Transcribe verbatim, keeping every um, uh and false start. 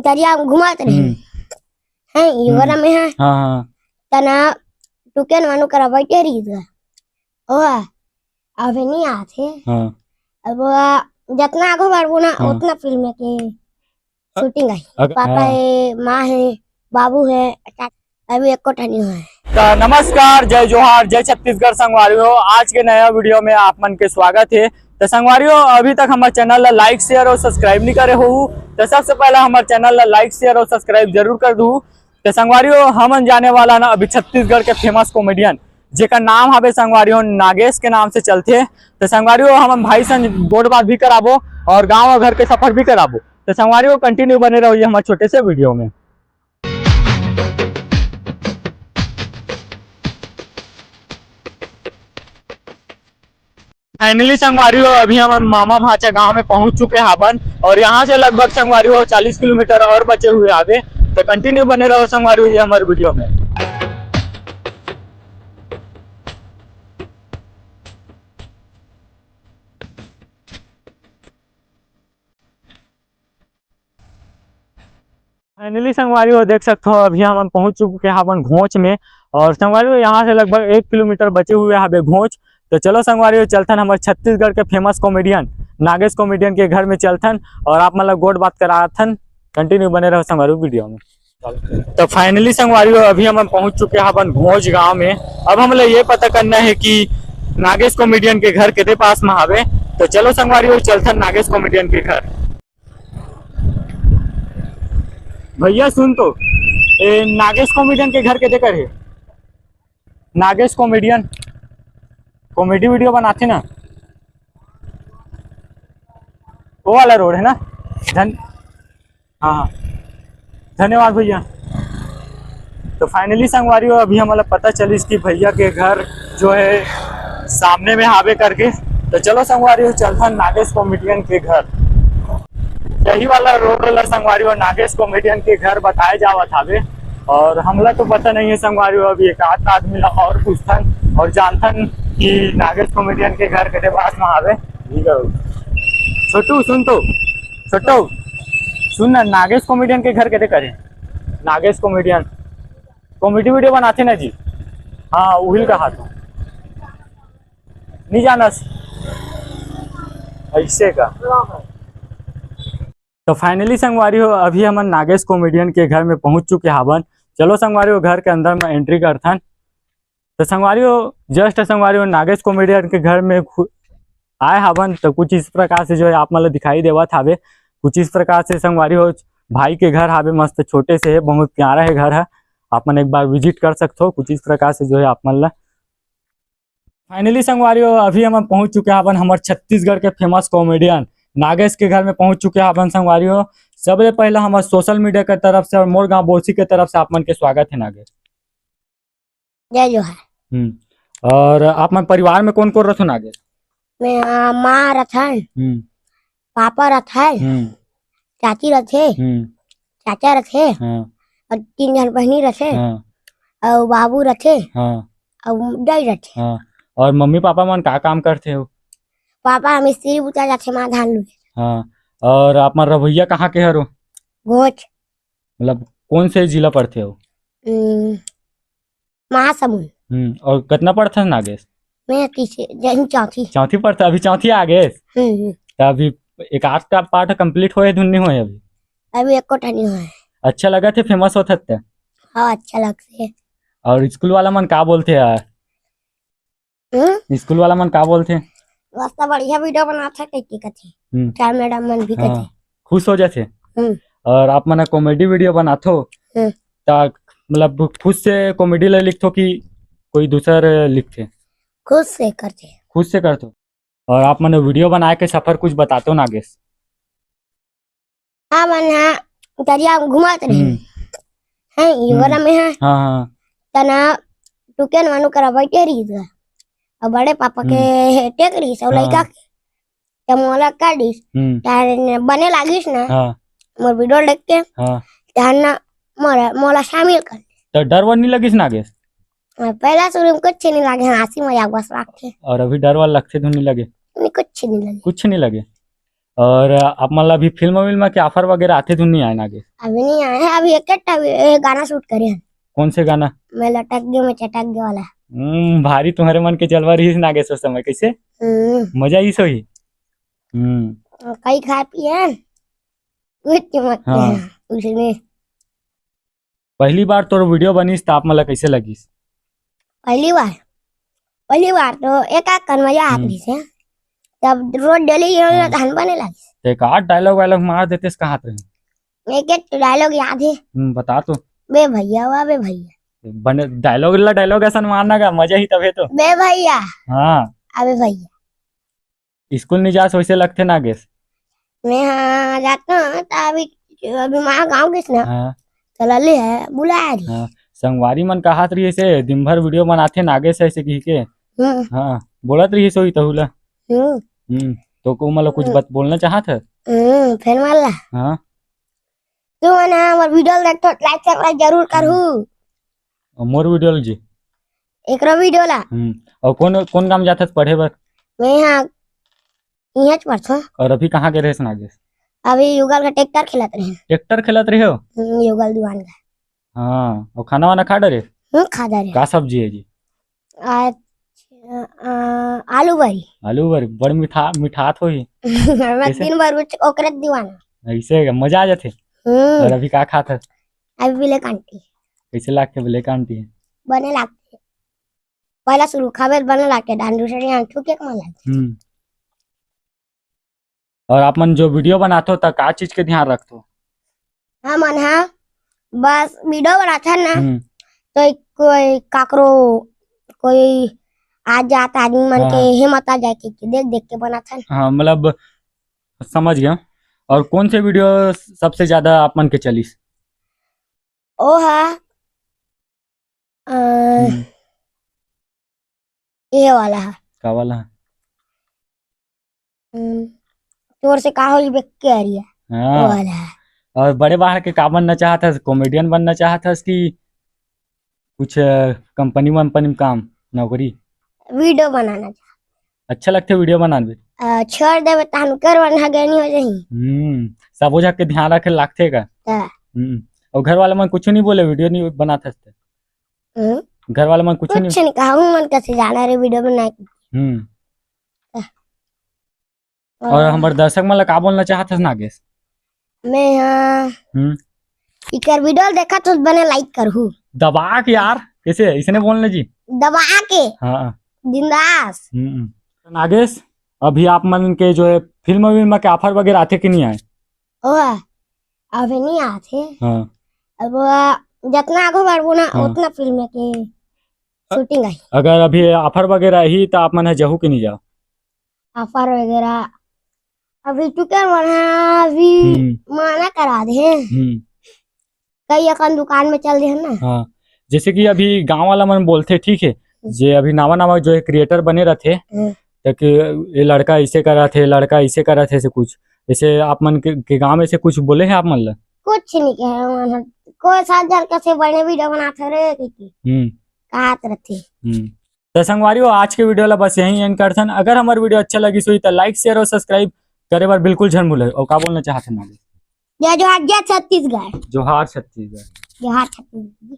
तरिया में घुमात रहे। हम्म। हैं, ये हम्म। वाला में है। हाँ, हाँ। तना टुकेन मानो करा बैठे रही था। ओ, अबे नहीं आते। हाँ। अब वो जितना आगू बढ़बो ना, हाँ। उतना फिल्म के अ-, शूटिंग है। अग-, पापा हाँ। है, माँ है, बाबू है, अभी एको ठा नहीं हुआ है। त नमस्कार, जय जोहार, जय छत्तीसगढ़ संगवारी हो। आज के नया वीडियो में आप मन के स्वागत है। त संगवारी हो, अभी तक हमारे चैनल ला लाइक, शेयर और सब्सक्राइब नहीं करे हो, त सबसे पहला हमारे चैनल ला लाइक, शेयर और सब्सक्राइब जरूर कर दू। त संगवारी हो, हमन जाने वाला ना अभी छत्तीसगढ़ के फेमस कॉमेडियन, जेकर नाम हवे संगवारी हो नागेश के नाम से चलथे। त संगवारी हो, हमन भाई संग गोठ बात भी कराबो और गाँव और घर के सफर भी कराबो। त संगवारी हो, कंटिन्यू बने रहो ये हमारे छोटे से वीडियो में। फाइनली संगवारी हो, अभी हमन मामा भांचा गांव में पहुंच चुके हावन और यहाँ से लगभग संगवारी हो चालीस किलोमीटर और बचे हुए हावे। तो कंटिन्यू बने रहो संगवारी हो ये हमारे वीडियो में। फाइनली संगवारी हो, देख सकते हो, अभी हमन पहुंच चुके हावन घोंच में। और संगवारी हो, यहाँ से लगभग एक किलोमीटर बचे हुए हावे घोंच। तो चलो संगवारी हो, चलथन हमर छत्तीसगढ़ के फेमस कॉमेडियन नागेश कॉमेडियन के घर में चलथन और आप मन ला गोठ बात कराथन। कंटिन्यू बने रहो संगवारी हो वीडियो में। तो फाइनली संगवारी हो, अभी हमन पहुंच चुके हावन घोंच गांव में। अब हमला ये पता करना है कि नागेश कॉमेडियन के घर केते पास में हावे। तो चलो संगवारी हो, चलथन नागेश कॉमेडियन के घर। भैया सुन तो, ए, नागेश कॉमेडियन के घर केते कर है? नागेश कॉमेडियन कॉमेडी वीडियो बनाथे ना, वो वाला रोड है ना? धन-, हाँ, हाँ। धन्यवाद भैया। तो फाइनली संगवारी हो, अभी हमला पता चलिस कि भैया के घर जो है सामने में हावे करके। तो चलो संगवारी हो, चलथन नागेश कॉमेडियन के घर। यही वाला रोड वाला संगवारी हो, नागेश कॉमेडियन के घर बताए जावत हावे। और हमला तो पता नहीं है संगवारी हो, अभी एक आध आदमी ला और पूछथन और जानथन कि नागेश कॉमेडियन के घर केते पास में हावे। ठीक है। छोटू सुन तो, छोटू सुन ना, नागेश कॉमेडियन के घर केते कर है? नागेश कॉमेडियन कॉमेडी वीडियो बनाथे ना जी। हाँ, उहिल कहा तो नहीं जानस ऐसे का। तो फाइनली संगवारी हो, अभी हमन नागेश कॉमेडियन के घर में पहुंच चुके हावन। चलो संगवारी हो, घर के अंदर में एंट्री करथन। तो संगवारी हो, जस्ट संगवारी हो, नागेश कॉमेडियन के घर में घु-, आए हावन। तो कुछ इस प्रकार से जो है आप मन ला दिखाई देवत हावे। कुछ इस प्रकार से संगवारी हो, भाई के घर हावे, मस्त छोटे से है, बहुत प्यारा है घर है। आप मन एक बार विजिट कर सकते हो। कुछ इस प्रकार से जो है आप मन ला फाइनली संगवारी हो, अभी हमन पहुंच चुके हावन हमर छत्तीसगढ़ के फेमस कॉमेडियन नागेश के घर में पहुंच चुके हावन संगवारी हो। सबले पहला हमर सोशल मीडिया के तरफ से और मोर गांव बोरसी के तरफ से आप मन के स्वागत है नागेश। जय जोहार। हम्म। और आप मन परिवार में कौन कौन रथो नागेश? मैं, आ, माँ रथन, हम्म। पापा रथन, हम्म। चाची रथे, हम्म। चाचा रथे, हाँ। और तीन झन बहिनी रथे, हाँ। और बाबू रथे, हाँ। और दाई रथे। हाँ। और मम्मी पापा मन का काम करथे हो? पापा मिस्त्री बुता जाथे, माँ धान लुए। हाँ। और आप मन रहोइया कहाँ के हरो? घोंच। मतलब कौन से जिला पड़थे हो? हम्म, महासमुंद। हम्म, और कितना पढ़थस नागेश? मैं तीसरे, जहीं चौथी। चौथी पढ़थस, अभी चौथी आ गेस? हम्म, हम्म। त अभी एक आध का पाठ कंप्लीट होए धुन नहीं होए अभी? अभी एको ठा नहीं होए। अच्छा लगथे फेमस होत हस त? हाँ, अच्छा लगथे। और स्कूल वाला मन का बोलथे यार? हम्म? स्कूल वाला मन का बोलथे? मस्त बढ़िया वीडियो बनाथे कहिके कथे। हम्म। सर मैडम मन भी हाँ, कथे। खुश हो जाथे। हम्म। और आप मन कॉमेडी वीडियो बनाथो, हम्म। त मतलब खुद से कॉमेडी ला लिखथो कि कोई दूसर लिखथे? खुद से करथे। खुद से करथो। और आप मन वीडियो बनाए के सफर कुछ बताथो नागेश? हमन हा तरिया में घुमत रहिन। हम्म। हैं, ये हम्म। वाला में हा। हाँ, हाँ। तना टुकेन मानो करा बैठे रहिस गा। अउ बड़े पापा के हम्म। हे टेक रहिस, अउ हाँ। लइका के। त मोला कर दिस। हम्म। तहन बने लागिस ना। हाँ। मोर वीडियो देख के। हाँ। तहन ना मोला, मोला शामिल कर ले। त डर वर नहीं लगिस नागेश? हाँ, पहला शुरू में कुछ नहीं लगे, हंसी मजाक बस रखे। और अभी डर वर लगथे तो नहीं लगे? नहीं, कुछ नहीं लगे। कुछ नहीं लगे? और आप मन ला अभी फिल्म विल्म के offer वगैरह आथे धुन नहीं आए नागेश? अभी नहीं आए हैं, अभी एक, एक, एक गाना shoot करे हैं। कौन से गाना? मैं लटक गया, मैं चटक गया वाला। हम्म, भारी तुम्हारे मन के जलवा रही नागेश उस समय, कैसे? हम्म। मजा ही सही। हम्म। कई खा पिए हैं, कुछ मत हाँ। किया, उसने। पहली बार तोर video बनिस त आप मन ला कैसे लगिस? पहली बार, पहली बार तो एक आध कन मजा आत हम्म। रहिस हे। तब रोज daily ये हाँ। तहन बने लगिस। ते का dialogue वायलॉग मार देते कहाँ रहे? एक एक तो dialogue याद है। हम्म, बता तो। बे भैया, वाह बे भैया। बने dialogue ला dialogue ऐसा मारना का मजा ही तबे तो। बे भैया। हाँ। अबे भैया। स्कूल नहीं जास वैसे लगथे नागेश? मैं हाँ जाता हूँ, त अभी, अभी माँ गाँव गइस ना, हाँ। चला ले है, बुलाया रही। हाँ, संगवारी मन कहात रही से, दिन भर video बनाथे नागेश ऐसे कही के। हम्म। हाँ, बोलत रही सोई तहु ला। हम्म। हम्म, तो को मतलब कुछ हम्म। बत-, बोलना चाहत है? हम्म, फिर मार ला। हाँ। तू मन हमर video ल देखथो, like, subscribe जरूर करहू। अउ मोर video ल जी। एकरो video ला। हम्म। अउ कौन, कौन गाँव जाथस पढ़े बर? मैं यहाँ, इहाँ च पढ़थो। और अभी कहाँ के रहे नागेश? अभी युगल का tractor खेलत रहे। Tractor खेलत रहे हो? हम्म, युगल दुकान का। हाँ, अउ खाना वाना खा डरे? हम्म, खा डरे। का सब्जी है जी? अच्छा, अ, आलू बरी। आलू बरी, बड़ मीठा, मिठात होही। मैं कैसे? दिन भर उच-, ओकरे दीवाना। ऐसे का मजा आ जाथे। हम्म। और अभी का खात हस? अभी Black Aunty। कैसे लागथे Black Aunty? बने लागथे। पहला शुरू खाबे त बने लागथे, डांडू से यहाँ छू के मन लागथे। हम्म। और आप मन जो video बनाथो, त का चीज के ध्यान रखथो? हमन हा बस video बनाथन ना, हम्म। तो कोई काकरो, कोई आ जात आदमी मन के हाँ। हिम्मत आ जाए के, के देख देख के बनाथन। हाँ, मतलब समझ गया। और कौन से video सबसे ज्यादा आप मन के चलिस? ओ हा, अ, हम्म। ये वाला हा। का वाला हा? हम्म, तोर से का होई बे के अरिया। हाँ। वो वाला हा। और बड़े बाहर के का बनना चाहत हस? Comedian बनना चाहत हस कि कुछ, अ, company वंपनी में काम, नौकरी? Video बनाना चाहत। अच्छा लगथे video बनाबे? अ, छोड़ देबे तहन कर वनहा गैनी हो जाही। हम्म, सबो झक के ध्यान रखे लागथे का? हाँ। हम्म, और घर वाला मन कुछ नहीं बोले, video नहीं बनात हस त? हम्म। घर वाला मन कुछ नहीं कुछ नहीं कहा, हूँ मन कैसे जाना रे video बनाए। हम्म। हाँ। और हमर दर्शक मन ला का बोलना चाहत हस नागेश? मैं हाँ। हम्म। इकर video ल देखा तो बने like करहू। दबा के यार, कैसे इसने बोलने जी? दबा के। हाँ। बिंदास। हम्म। नागेश, अभी आप मन के जो है फिल्म विल्म के offer वगैरह आथे कि नहीं आए? ओ, अभी नहीं आथे। हाँ। अब वो जितना आगू बढ़बो ना, हाँ। उतना फिल्म के अ-, shooting आही। अगर अभी offer वगैरह आही, त आप मन ह जाहू कि नहीं जाओ? Offer वगैरह अभी चुके मन ह अभी हम्म। मना करा दे। हम्म। कई अकन दुकान में चल दे ना। हाँ, जैसे कि अभी गांव वाला मन बोलथे, ठीक है, हम्म। जे अभी नवा नवा जो है creator बने रहथे, हम्म। त कि ये लड़का ऐसे करत हे, लड़का ऐसे करत हे, से कुछ, जैसे आप मन के, के गांव में से कुछ बोले हैं आप मन ला? कुछ नहीं कहे मन ह। कोई सात हजार का से बने video बनात हरे, कहिके। हम्म। कहत रहथे। हम्म। त संगवारी हो, आज के video ला बस यहीं end करथन। अगर हमर video अच्छा लगिस होही त like, share और subscribe करे बर बिल्कुल झन भूले। और का बोलना चाहत हन आगे? जय जोहार, जय छत्तीसगढ़। जोहार छत्तीसगढ़। जोहार छत्तीसगढ़।